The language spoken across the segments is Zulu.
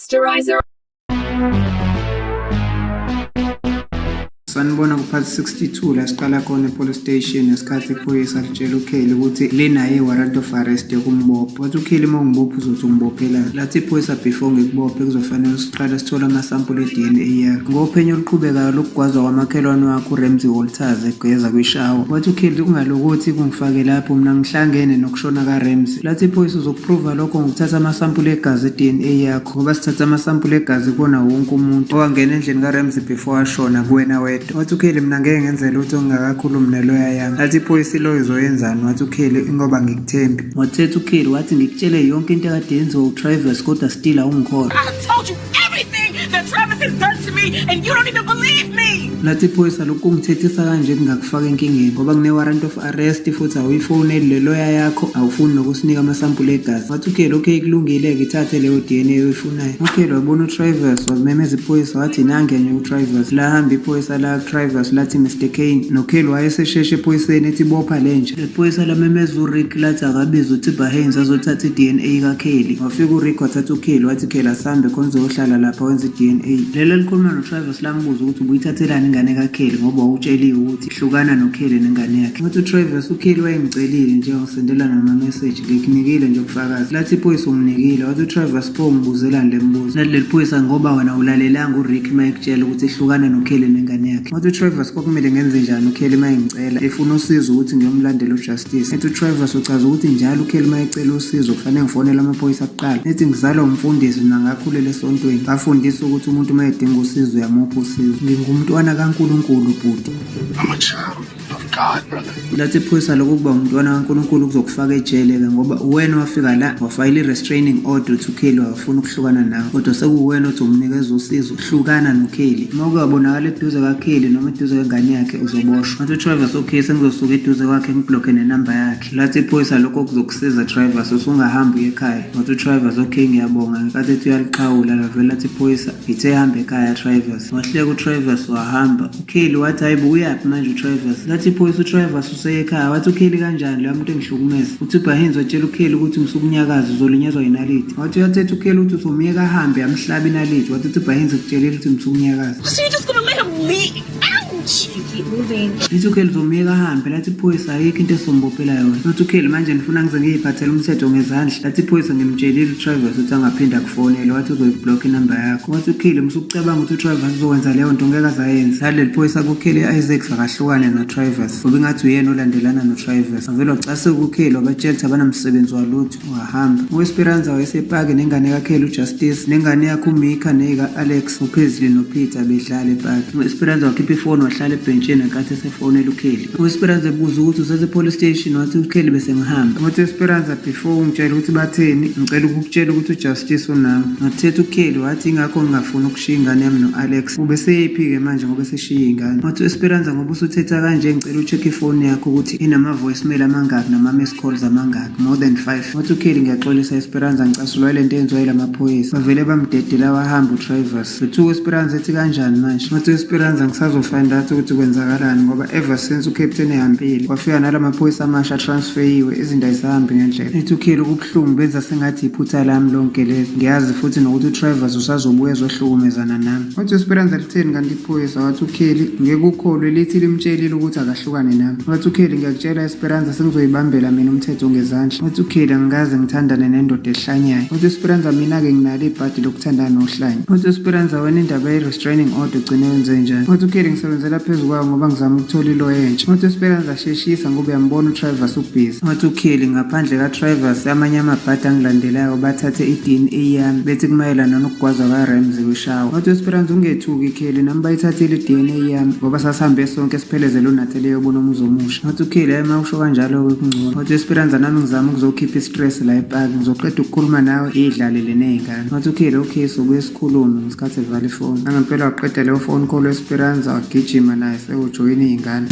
Posterizer. Sanibona ku-part 62 la siqala khona e-police station ngesikhathi iphoyisa litshela uKelly ukuthi linaye i-warrant of arrest yokumbopha. Wathi uKelly uma ungibopha uzothi ungibophelani. Lathi iphoyisa before ngikubophe kuzofanele siqale sithole amasampuli e-DNA yakho. Ngophenyo oluqhubekayo lokugwazwa kwamakhelwane wakho uRamsey Walters egeza kwishawa. Wathi uKelly kungalokothi kungifake lapho mina ngihlangene nokushona kaRamsey. Lathi iphoyisa uzokuprova lokho ngokuthatha amasampuli egazi e-DNA yakho ngoba sithatha amasampuli egazi kuwona wonke umuntu owangena endlini kaRamsey before ashona kuwena wedwa. Wathi uKelly mina ngeke ngenze lutho ngingakakhulumi neloya yami. Lathi iphoyisa iloya uzoyenzani? Wathi uKelly ingoba ngikuthembi. Wathetha uKelly wathi ngikutshele yonke into ekade yenziwa uTravis kodwa still awungikholwa. I told you everything that Travis has done to me and you don't even believe me. Lathi iphoyisa lokhu kungithethisa kanje kungakufaka enkingeni ngoba kune-warrant of arrest futhi awuyifoneli le loya yakho awufuni nokusinika amasampuli egazi. Wathi uKelly okay kulungile-ke ithathe leyo DNA oyifunayo. UKelly wabona uTravis wamemeza iphoyisa wathi nange nje uTravis. Lahamba iphoyisa la kuTravis lathi Mr Kane noKelly wayesesheshe ephoyiseni ethi bopha le nja. Iphoyisa lamemeza uRick lathi akabize uTibber Haynes azothatha i-DNA kaKelly. Wafika uRick wathatha uKelly wathi Kelly asambe khona uzohlala lapha wenza i-DNA. Lelo elikhuluma noTravis lambuza ukuthi ubuyithathelani ingane kaKelly ngoba wawutsheliwe ukuthi hlukana noKelly nengane yakhe. Wathi uTravis uKelly wayengicelile nje wangisendela nama-message ngikunikile nje ubufakazi. Lathi iphoyisa unginikile. Wathi uTravis pho ungibuzelani le mbuzo. Lathi leli phoyisa ngoba wena ulalelanga uRick uma ekutshela ukuthi hlukana noKelly nengane yakhe. Wathi uTravis kwakumele ngenze njani uKelly uma engicela efuna usizo ukuthi ngiyomlandela uJustice. Ethi uTravis uchaza ukuthi njalo uKelly uma ecela usizo kufanele ngifonele amaphoyisa kuqala. Ethi ngizalwa umfundisi mina ngakhulela esontweni. Ngafundiswa ukuthi umuntu uma edinga usizo uyamupha usizo. Ngingumntwana kaNkulunkulu bhuti. I'm a child of God, brother. Lathi iphoyisa lokhu kuba umntwana kaNkulunkulu kuzokufaka ejele-ke ngoba uwena wafika la wafayela i-restraining order uthi uKelly wafuna ukuhlukana nawe kodwa sekuwuwena othi umnikeza usizo hlukana noKelly. Uma uke wabonakala eduze kaKelly noma eduze kwengane yakhe uzoboshwa. Wathi uTravis okay sengizosuka eduze kwakhe ngiblokhe nenamba yakhe. Lathi iphoyisa lokho kuzokusiza Travis usungahamba uye ekhaya. Wathi uTravis okay ngiyabonga ngenkathi ethi uyaliqhawula lavele lathi iphoyisa ngithe hamba ekhaya Travis. Wahleka uTravis wahamba. UKelly wathi hayi bo uyaphi manje uTravis. Lathi iphoyisa uTravis useye ekhaya. Wathi uKelly kanjani loya muntu engihlukumeza. UTibber Haynes watshela uKelly ukuthi musukunyakaza uzolinyazwa yinaliti. Wathi uyathetha uKelly ukuthi uzomyeka ahambe amhlabe inaliti. Wathi uTibber Haynes ukutshelile ukuthi musukunyakaza. So you're just gonna let him leave? Ouch! You keep moving. Lithi uKelly uzomyeka ahambe. Lathi iphoyisa ayikho into esombophela yona. Wathi uKelly manje nifuna ngize ngiyiphathele umthetho ngezandla. Lathi iphoyisa ngimtshelile uTravis ukuthi angaphinde akufonele. Wathi uzoyiblock inamba yakho. Wathi uKelly musukucabanga ukuthi uTravis uzokwenza leyo nto ngeke azayenze. Lathi leli phoyisa kuKelly Isaacs akahlukane noTravis ngoba ingathi uyena olandelana noTravis. Wavele wacasuka uKelly wabatshela ukuthi abanamsebenzi walutho wahamba. U-Esperanza wayesepaki nengane kaKelly uJustice nengane yakhe uMika neyika-Alex uPaisley noPeter bedlala epaki. U-Esperanza wakhipha ifoni wahlala ebhentshini ngenkathi esefonela uKelly. U-Esperanza ebuza ukuthi usese-police station wathi uKelly bese ngihamba. Wathi u-Esperanza before ungitshela ukuthi batheni ngicela ukukutshela ukuthi uJustice unami. Ngathetha uKelly wathi ingakho ngingafuni ukushiya ingane yami no-Alex. Ubeseyephi-ke manje ngoba eseshiya ingane. Wathi u-Esperanza ngoba usuthetha kanje ngicela u-check ifoni yakho ukuthi inama-voicemail amangaki nama-miss calls amangaki. More than 5. Wathi uKelly ngiyaxolisa Esperanza ngicasulwa yile nto eyenziwa yila maphoyisa. Bavele bamdedela wahamba uTravis. Bethuka u-Esperanza ethi kanjani manje. Wathi u-Esperanza ngisazofind out ukuthi kwenzakalani ngoba ever since uCaptain ehambile wafika nala maphoyisa amasha transferiwe izinto azisahambi ngendlela. Ethi uKelly kubuhlungu benza sengathi iphutha lami lonke leli. Ngiyazi futhi nokuthi uTravis usazobuya ezohlukumezana nami. Wathi u-Esperanza litheni kanti iphoyisa? Wathi uKelly ngeke ukholwe lithi limtshelile ukuthi akahlukane nami. Wathi uKelly ngiyakutshela Esperanza sengizoyibambela mina umthetho ngezandla. Wathi uKelly angikaze ngithandane nendoda ehlanyayo. Wathi u-Esperanza mina-ke nginalo ibhadi lokuthandana nohlanya. Wathi u-Esperanza wena indaba ye-restraining order ugcine wenze njani? Wathi uKelly ngisebenzela phezu kwayo ngoba ngizama ukuthola iloya entsha. Wathi u-Esperanza sheshisa ngoba uyambona uTravis ubhizi. Wathi uKelly ngaphandle kaTravis amanye amabhadi angilandelayo bathathe i-DNA yami bethi kumayelana nokugwazwa kaRamsey kwishawa. Wathi u-Esperanza ungethuki Kelly nami bayithathile i-DNA yami ngoba sasihambe sonke siphelezele uNathele eyobona umuzi omusha. Wathi uKelly hayi uma usho kanjalo-ke kungcono. Wathi u-Esperanza nami ngizama ukuzokhipha i-stress la epaki ngizoqeda ukukhuluma nawe idlalele ney'ngane. Wathi uKelly okay sobuye sikhulume ngesikhathi evala ifoni. Nangempela waqeda leyo phone call u-Esperanza wagijima naye sewujoyina iy'ngane.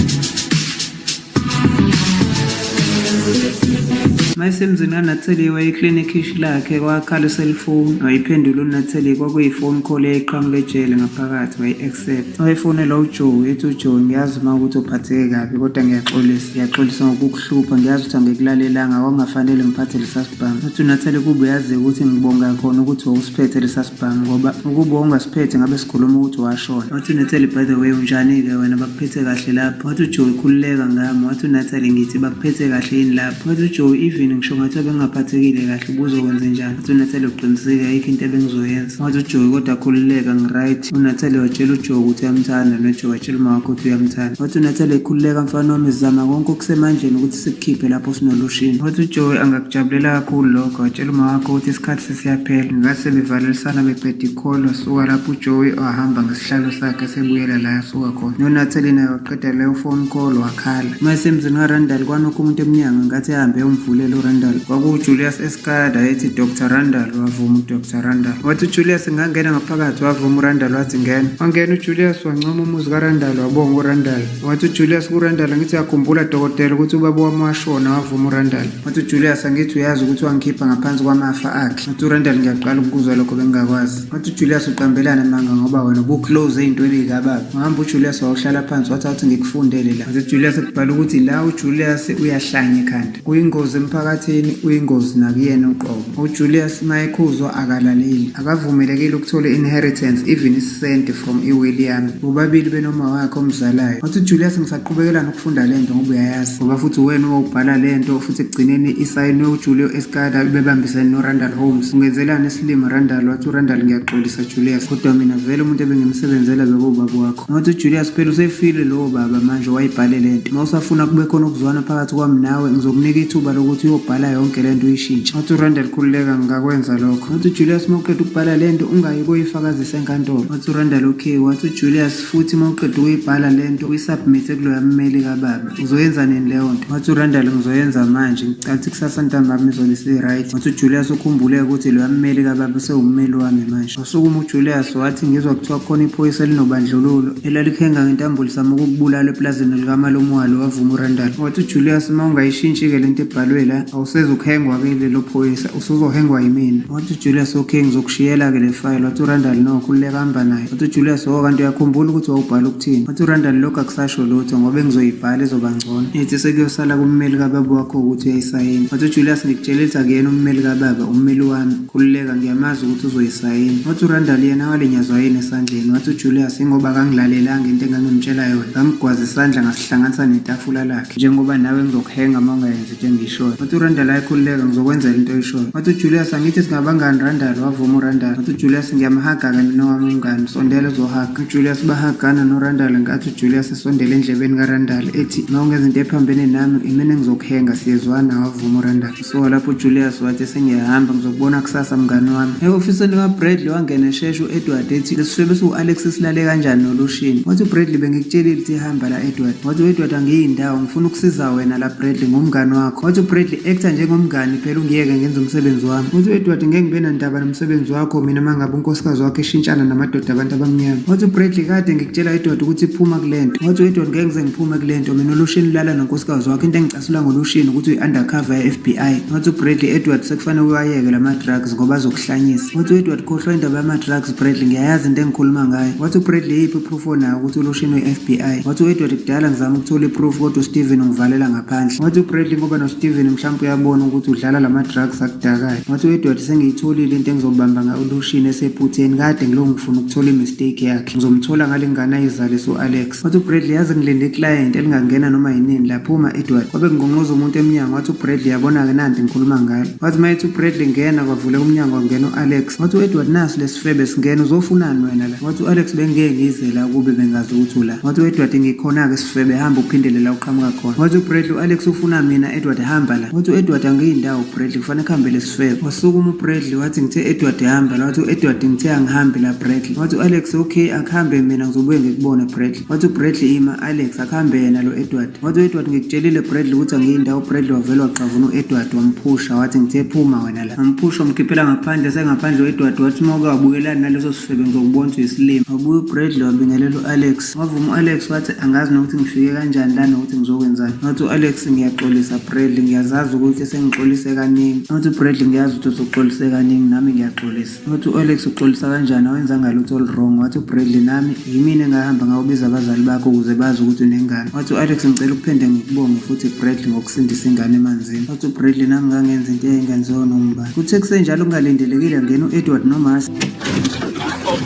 Mayesemzini kaNatalie wayekline ikhishi lakhe kwakhala i-cellphone wayiphendula uNatalie kwakuyi-phone call eyayiqhamuka ejele ngaphakathi wayi-accept. Wayefonela uJoe ethi uJoe ngiyazi uma ukuthi uphatheke kabi kodwa ngiyaxolisa ngiyaxolisa ngokukuhlupha ngiyazi ukuthi angikulalelanga kwakungafanele ngiphathe lesa sibhamu. Uthi uNatalie kuba uyazi ukuthi ngibonga khona ukuthi wawusiphethe lesa sibhamu ngoba ukuba wawungasiphethe ngabe sikhuluma ukuthi washona. Wathi uNatalie by the way unjani-ke wena bakuphethe kahle lapho? Wathi uJoe khululeka ngami. Wathi uNatalie ngithi bakuphethe kahle yini lapho? Wathi uJoe even ngisho ngathiwa bengingaphathekile kahle ubuzokwenzenjani? Wathi uNatalie uqinisile ayikho into ebengizoyenza. Wathi uJoe kodwa khululeka ngi-right. UNatalie watshela uJoe ukuthi uyamthanda noJoe watshela uma wakhe ukuthi uyamthanda. Wathi uNatalie khululeka mfana wami sizama konke okusemandleni ukuthi sikukhiphe lapho sinolushini. Wathi uJoe angakujabulela kakhulu lokho watshela uma wakhe ukuthi isikhathi sesiyaphela. Ngenkathi sebevalelisana beqeda i-call wasuka lapho uJoey wahamba ngesihlalo sakhe sebuyela la asuka khona. NoNatalie naye waqeda leyo phone call wakhala. Uma esemzini kaRandall kwanokho umuntu emnyango ngenkathi ehambe eyomvulela uRandall. KwakuwuJulius Escada ethi Dr Randall wavuma uDr Randall. Wathi uJulius ngangena ngaphakathi wavuma uRandall wathi ngena. Wangena uJulius wancoma umuzi kaRandall wabonga uRandall. Wathi uJulius kuRandall ngithi uyakhumbula dokotela ukuthi ubaba wami washona wavuma uRandall. Wathi uJulius angithi uyazi ukuthi wangikhipha ngaphansi kwamafa akhe. Wathi uRandall ngiyaqala ukukuzwa lokho bengingakwazi. Wathi uJulius uqambelana amanga ngoba wena ubuclose ey'ntweni zikababa. Wahamba uJulius wawuhlala phansi wathi awuthi ngikufundele la. Wathi uJulius kubhala ukuthi la uJulius uyahlanya ekhanda. Uyingozi emphakathini, uyingozi nakuyena uqobo. UJulius mayekhuzwa akalaleli. Akavumelekile ukuthola i-inheritance even isenti from i-will yami. Bobabili benoma wakhe omzalayo. Wathi uJulius ngisaqhubekela nokufunda lento ngoba uyayazi. Ngoba futhi uwena owawubhala lento futhi ekugcineni isayinwe uJulio Escada bebambisene noRandall Holmes. Ungenzelani isilima Randall? Wathi uRandall ngiyaxolisa Julius kodwa mina vele umuntu ebengimsebenzela bekuwubaba wakho. Wathi uJulius phela usefile lowo baba manje wayibhale lento. Uma usafuna kube khona ukuzwana phakathi kwami nawe ngizokunika ithuba lokuthi uyobhala yonke lento uyishintshe. Wathi uRandall khululeka ngingakwenza lokho. Wathi uJulius uma uqeda ukubhala lento ungayi koyifakazisa enkantolo. Wathi uRandall okay. Wathi uJulius futhi uma uqeda ukuyibhala lento uyisubmithe kuloya mmeli kababa. Uzoyenza nini leyo nto? Wathi uRandall ngizoyenza manje. Ngicathi kusasa ntambama izobe isi-right. Wathi uJulius ukhumbule ukuthi loya mmeli kababa usewummeli wami manje. Wasukuma uJulius wathi ngizwa kuthiwa kukhona iphoyisa elinobandlululo elalikhenga ngentambo lizama ukukubulala epulazini likamalume walo wavuma uRandall. Wathi uJulius uma ungayishintshi-ke lento ebhalwe la awusezukuhengwa-ke lelo phoyisa usuzohengwa yimina. Wathi uJulius okay ngizokushiyela-ke le fayili. Wathi uRandall no khululeka hamba nayo. Wathi uJulius oh kanti uyakhumbula ukuthi wawubhala ukuthini? Wathi uRandall lokhu akusasho lutho ngoba engizoyibhala izoba ngcono. Ithi sekuyosala kummeli kababa wakho ukuthi uyayisayina. Wathi uJulius ngikutshela ukuthi akuyena ummeli kababa ummeli wami. Khululeka ngiyamazi ukuthi uzoyisayina. Wathi uRandall yena walinyazwa yini esandleni? Wathi uJulius ingoba akangilalelanga into engangimtshela yona. Ngamgwaza isandla ngasihlanganisa netafula lakhe. Njengoba nawe ngizokuhenga uma ungayenzi into engiyishoyo. Wathi uRandall hayi khululeka ngizokwenzela into oyishoyo. Wathi uJulius angithi singabangani Randall wavuma uRandall. Wathi uJulius ngiyamhaga-ke mina owami umngani sondela uzohaga. UJulius bahagana noRandall ngenkathi uJulius esondela endlebeni kaRandall ethi uma ungenza into ephambene nami imina engizokuhenga siyezwana wavuma uRandall. So lapho uJulius wathi sengiyahamba ngizokubona kusasa mngani wami. E-ofisini kaBradley wangena eshesha u-Edward ethi lesifebe siwu-Alex silale kanjani nolushini. Wathi uBradley bengikutshelile ukuthi hamba la Edward. Wathi u-Edward angiyindawo ngifuna ukusiza wena la Bradley ngumngani wakho. Wathi uBradley actor njengomngani phela ungiyeke ngenza umsebenzi wami. Wathi u-Edward ngeke ngibe nandaba nomsebenzi wakho mina uma ngabe unkosikazi wakho eshintshana namadoda abantu abamnyama. Wathi uBradley kade ngikutshela Edward ukuthi phuma kulento. Wathi u-Edward ngeke ngize ngiphume kulento mina ulushini ulala nonkosikazi wakho into engicasula ngolushini ukuthi uyi-undercover ye-FBI. Wathi uBradley Edward sekufanele uwayeke lama-drugs ngoba azokuhlanyisa. Wathi u-Edward khohlwa indaba yama-drugs Bradley ngiyayazi into engikhuluma ngayo. Wathi uBradley yiphi i-proof onayo ukuthi ulushini uyi-FBI. Wathi u-Edward kudala ngizama ukuthola i-proof kodwa uSteven ungivalela ngaphandle. Wathi uBradley ngoba noSteven mhlawumbe uyabona ukuthi udlala lama-drugs akudakayo. Wathi u-Edward sengiyitholile into engizobamba ngayo ulushini esephutheni kade ngilokhu ngifuna ukuthola i-mistake yakhe. Ngizomthola ngale ngane ayizalisa u-Alex. Wathi uBradley yazi ngilinde iclient elingangena noma yinini laphuma Edward. Kwabe kungqongqoza umuntu emnyango wathi uBradley yabona-ke nanti ngikhuluma ngalo. Wathi uma ethi uBradley ngena kwavuleka umnyango wangena u-Alex. Wathi u-Edward nasu lesifebe singena uzofunani wena la? Wathi u-Alex bengeke ngize la kube bengazi ukuthi ula. Wathi u-Edward ngikhona-ke sifebe hamba uphindele la uqhamuka khona. Wathi uBradley u-Alex ufuna mina Edward hamba la. Wathi u-Edward angiyindawo Bradley kufanele kuhambe lesifebe. Wasukuma uBradley wathi ngithe Edward hamba la. Wathi u-Edward ngithe angihambi la Bradley. Wathi u-Alex okay akuhambe mina ngizobuye ngikubone Bradley. Wathi uBradley ima Alex akuhambe yena lo Edward. Wathi u-Edward ngikutshelile Bradley ukuthi angiyindawo. UBradley wavele waxavuna u-Edward wamphusha wathi ngithe phuma wena la. Wamphusha wamkhiphela ngaphandle sengaphandle u-Edward wathi uma uke wabukelana naleso sifebe ngizokubona ukuthi uyisilima. Wabuya uBradley wabingelela u-Alex. Wavuma u-Alex wathi angazi nokuthi ngifike kanjani la nokuthi ngizokwenzani. Wathi u-Alex ngiyaxolisa Bradley ngiyazazi Ngiyazi ukuthi sengixolise kaningi. Wathi uBradley, ngiyazi ukuthi usuxolise kaningi, nami ngiyaxolisa. Wathi u-Alex, uxolisa kanjani, awenzanga lutho olu-wrong. Wathi uBradley, nami yimina engahamba ngayobiza abazali bakho ukuze bazi ukuthi unengane. Wathi u-Alex, ngicela ukuphinde ngikubonge futhi Bradley ngokusindisa ingane emanzini. Wathi uBradley, nami ngangenza into eyayingenziwa noma ubani. Kuthe kusenjalo kungalindelekile ngena u-Edward noMarcy.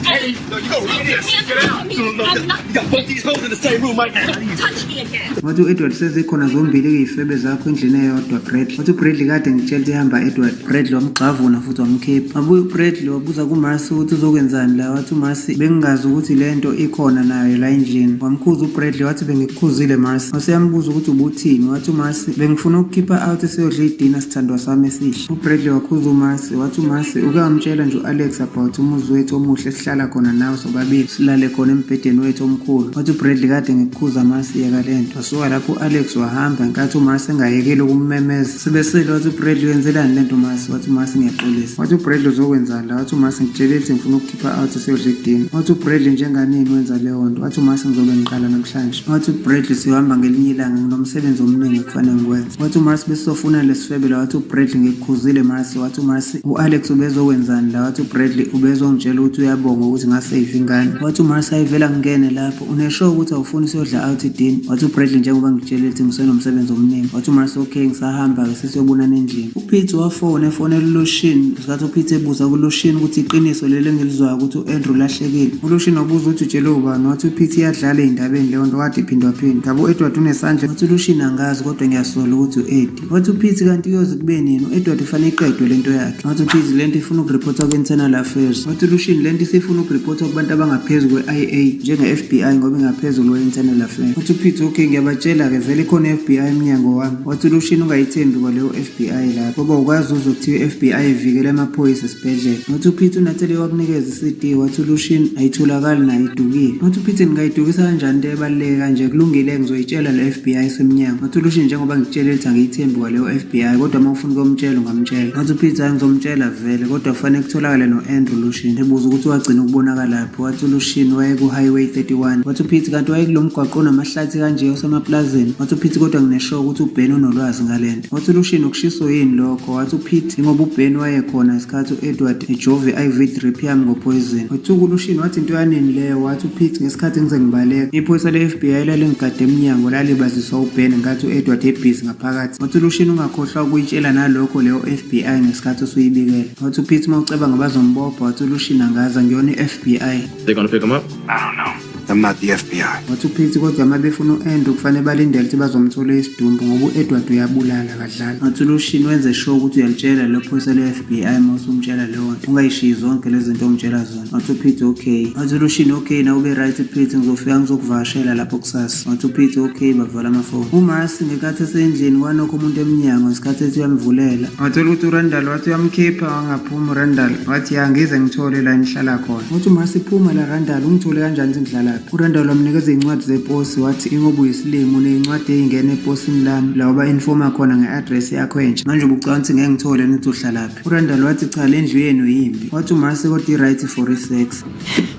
Hey, No, you gonna read this. Get out. No, no, I'm not. You got both these hoes in the same room right now. Touch me again. Wathi u-Edward, sezikhona zombili iy'febe zakho endlini eyodwa, Bradley. Wathi uBradley, kade ngitshela ukuthi ihamba Edward. Bradley wamgxavuna futhi wamkhipha. Wabuya uBradley wabuza kuMarcy ukuthi uzokwenzani la. Wathi uMarcy, bengingazi ukuthi le nto ikhona nayo la endlini. Wamkhuza uBradley wathi, bengikukhuzile Marcy. Waseyambuza ukuthi ubuthini. Wathi uMarcy, bengifuna ukukhipha out siyodla idina, sithandwa sami esihle. UBradley wakhuza uMarcy. Wathi uMarcy, uke wamtshela nje u-Alex about umuzi wethu omuhle esihlala khona nawe sobabili, silale khona embhedeni wethu omkhulu. Wathi uBradley, kade ngikukhuza Marcy, yeka lento. Wasuka lapho u-Alex wahamba ngenkathi uMarcy engayekeli ukummemeza. Sebesele wathi uBradley, uyenzelani lento Marcy? Wathi uMarcy, ngiyaxolisa. Wathi uBradley, uzokwenzani la? Wathi uMarcy, ngitshelile ukuthi ngifuna ukukhipha out siyodla idina. Wathi uBradley, njenganini wenza leyo nto? Wathi uMarcy, ngizobe ngiqala namhlanje. Wathi uBradley, siyohamba ngelinye ilanga, nginomsebenzi omningi ekufanele ngiwenze. Wathi uMarcy, besizofuna lesifebe la. Wathi uBradley, ngikukhuzile Marcy. Wathi uMarcy, u-Alex ubezokwenzani la? Wathi uBradley, ubezongitshela ukuthi uyabonga ukuthi ngasave ingane. Wathi uMarcy, ayivela ngingene lapho, unesho ukuthi awufuni siyodla out idina. Wathi uBradley, njengoba ngikutshelile ukuthi ngisenomsebenzi omningi. Wathi uMarcy, okay, ngisahamba-ke, sesiyobonana endlini. UPete wafona efonela uLucian. Ngesikhathi uPete ebuza kuLucian ukuthi iqiniso leli engilizwayo ukuthi u-Andrew ulahlekile, uLucian wabuza ukuthi utshelwe ubani. Wathi uPete, iyadlala ey'ndabeni leyo nto kade iphindwaphindwa. Ngabe u-Edward unesandla? Wathi uLucian, angazi kodwa ngiyasola ukuthi u-Eddie. Wathi uPete, kanti kuyoze kube nini? U-Edward ufanele iqedwe lento yakhe. Wathi uPete, lento ifuna ukuriphothwa ku-Internal Affairs. Wathi uLucian, lento isifuna ukuriphothwa kubantu abangaphezu kwe-IA njenge-FBI ngoba ingaphezulu kwe-Internal Affairs. Wathi uPete, okay, ngiyabatshela-ke vele ikhona i-FBI emnyango wami. Wathi uLucian, ungayithembi kwaleyo FBI lapho ngoba ukwazi uzwe kuthiwa i-FBI ivikela amaphoyisa esibhedlela. Wathi uPete, uNatalie wakunikeza i-CD. Wathi uLucian, ayitholakali nayo, idukile. Wathi uPete, ngingayidukisa kanjani into ebaluleke kanje? Kulungile, ngizoyitshela le FBI esemnyango. Wathi uLucian, njengoba ngikutshela ukuthi angiyithembi kwaleyo FBI, kodwa uma ufuna ukuyomtshela ungamtshela. Wathi uPete, hayi ngizomtshela vele, kodwa kufanele kutholakale no-Andrew. Lucian ebuza ukuthi wagcina ukubonakalaphi. Wathi uLucian wayeku-Highway 31. Wathi uPete, kanti wayekulo mgwaqo onamahlathi kanje osemaplazini? Wathi uPete, kodwa nginesho ukuthi uBen unolwazi ngalento. Wathi uLucian, ukushiso yini lokho? Wathi uPete, ingoba uBen wayekhona ngesikhathi u-Edward ejove i-IV drip yami ngopoison. Wathuka uLucian wathi, into yanini leyo? Wathi uPete, ngesikhathi ngize ngibaleka iphoyisa le-FBI lalingigade emnyango, lalibaziswa uBen ngenkathi u-Edward ebhizi ngaphakathi. Wathi uLucian, ungakhohlwa ukuyitshela nalokho leyo FBI ngesikhathi usuyibikela. Wathi uPete, uma ucabanga bazombopha. Wathi uLucian, angazi, angiyona i-FBI. They're gonna pick him up? I don't know. I'm not the FBI. Wathi uPete, kodwa uma befuna u-Andrew kufanele balindele ukuthi bazomthola isidumbu ngoba u-Edward uyabulala kadlala. Wathi uLucian, wenze sure ukuthi uyalitshela lelo phoyisa le-FBI uma usumtshela leyo nto. Ungayishiyi zonke lezi zinto ongitshela zona. Wathi uPete, okay. Wathi uLucian, okay, na ube right Pete, ngizofika ngizokuvakashela lapho kusasa. Wathi uPete, okay, bavala amafoni. UMarcy ngenkathi esendlini kwanokho umuntu emnyango ngesikhathi ethi uyamvulela. Wathola ukuthi uRandall, wathi uyamkhipha wangaphuma uRandall. Wathi, ya ngize ngithole la enihlala khona. Wathi uMarcy, phuma la Randall, ungithole kanjani ukuthi ngihlalaphi? URandall wamnikeza iy'ncwadi zeposi wathi, ingoba uyisilima uney'ncwadi ey'ngena eposini lami la uba-informa khona nge-address yakho entsha. Manje ubucabanga ukuthi ngeke ngithole ukuthi uhlalaphi? URandall wathi, cha, le ndlu yenu yimbi. Wathi uMarcy, kodwa i-right for i-sex.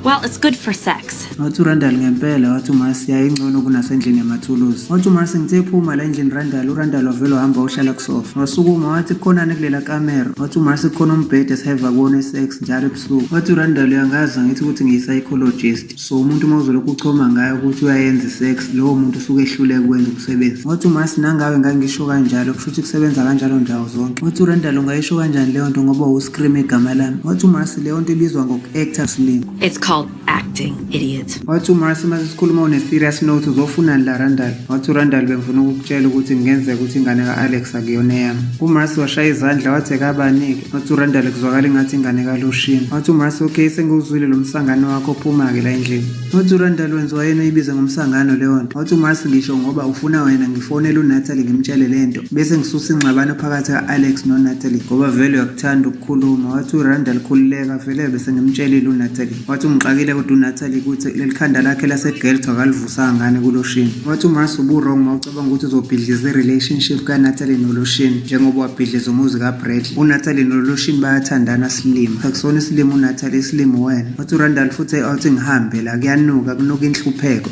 Well, it's good for sex. Wathi uRandall, ngempela? Wathi uMarcy, yayingcono kunasendlini yamathuluzi. Wathi uMarcy, ngithe phuma la endlini Randall. URandall wavele wahamba uhlala kusofa. Wasukuma wathi, kukhonani kulela kamero? Wathi uMarcy, kukhona umbhede esiheva kuwona i-sex njalo ebusuku. Wathi uRandall, uyangazi angithi ukuthi ngiyi-psychologist, so umuntu uma uzolokhu uchoma ngayo ukuthi uyayenza i-sex, lowo muntu usuke ehluleka ukwenza umsebenzi. Wathi uMarcy, nangabe ngangisho kanjalo kusho ukuthi kusebenza kanjalo ndawo zonke. Wathi uRandall, ungayisho kanjani leyo nto ngoba uscream igama lami? Wathi uMarcy, leyo nto ibizwa ngoku-actor, silima. It's called acting, idiot. Wathi uMarcy, uma sesikhuluma une-serious note, uzofunani la Randall? Wathi uRandall, bengifuna ukukutshela ukuthi kungenzeka ukuthi ingane ka-Alex akuyona eyami. UMarcy washaya izandla wathi, ekabanike? Wathi uRandall, kuzwakala ingathi ingane kaLucian. Wathi uMarcy, okay, sengiwuzwile lo msangano wakho, phuma-ke la endlini. Wathi uRandall, wenziwa yena uyibize ngomsangano leyo nto? Wathi uMarcy, ngisho ngoba ufuna wena ngifonele uNatalie ngimtshele le nto bese ngisusa ingxabano phakathi ka-Alex noNatalie ngoba vele uyakuthanda ukukhuluma. Wathi uRandall, khululeka, vele bese ngimtshelile uNatalie. Wathi ungixakile kodwa uNatalie ukuthi leli khanda lakhe laseGelto akalivusanga ngane kuLucian. Wathi uMarcy, ubu-wrong uma ucabanga ukuthi uzobhidliza i-relationship kaNatalie noLucian njengoba wabhidliza umuzi kaBradley. UNatalie noLucian bayathandana silima. Akusona isilima uNatalie, isilima wena. Wathi uRandall, futhi awuthi ngihambe la, kuyanuka, kunuka inhlupheko.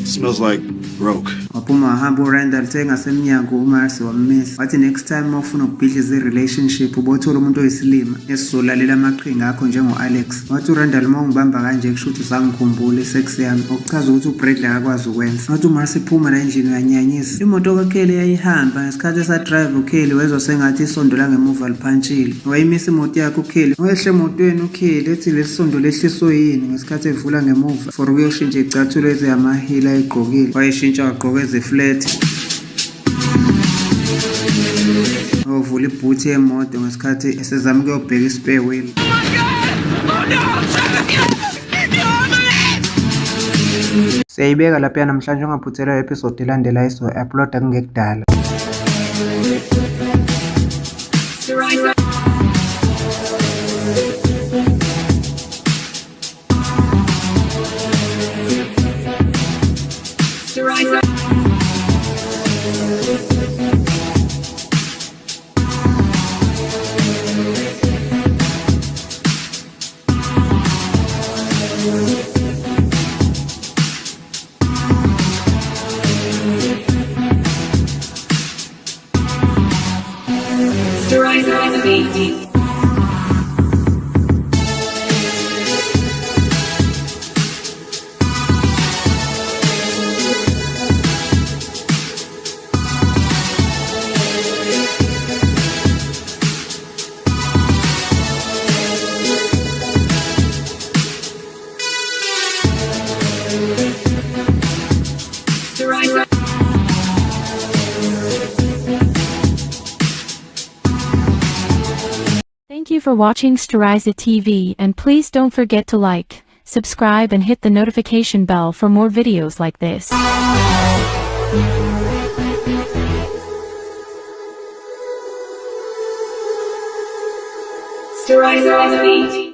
Smells like broke. Waphuma wahamba uRandall engasemnyango uMarcy wammisa. Wathi next time uma ufuna ukubhidliza i-relationship ubothola umuntu oyisilima esizolalela amaqhinga akho njengo-Alex. Wathi uRandall uma ungibamba kanje kusho ukuthi usangikhumbula isex yami, okuchaza ukuthi uBradley akakwazi ukwenza. Wathi uMarcy phuma la endlini uyanyanyisa. Imoto kaKelly yayihamba ngesikhathi esadrive uKelly wezwa sengathi isondo langemuva liphantshile. Wayimisa imoto yakhe uKelly. Wehle emotweni uKelly ethi leli sondo lehliswe yini ngesikhathi evula ngemuva for ukuyoshintsha icathulo eziyamahila ayigqokile. Wayeshintsha wagqoka eziflat. Wavula ibhuthi yemoto ngesikhathi esezama ukuyobheka i-spare wheel. Oh my God! Oh no! Travis! Siyayibeka lapha namhlanje ungaphuthelwa episode elandelayo esizoyi-uploada kungekudala. Thank you for watching Storiza TV and please don't forget to like, subscribe and hit the notification bell for more videos like this. Sterizer.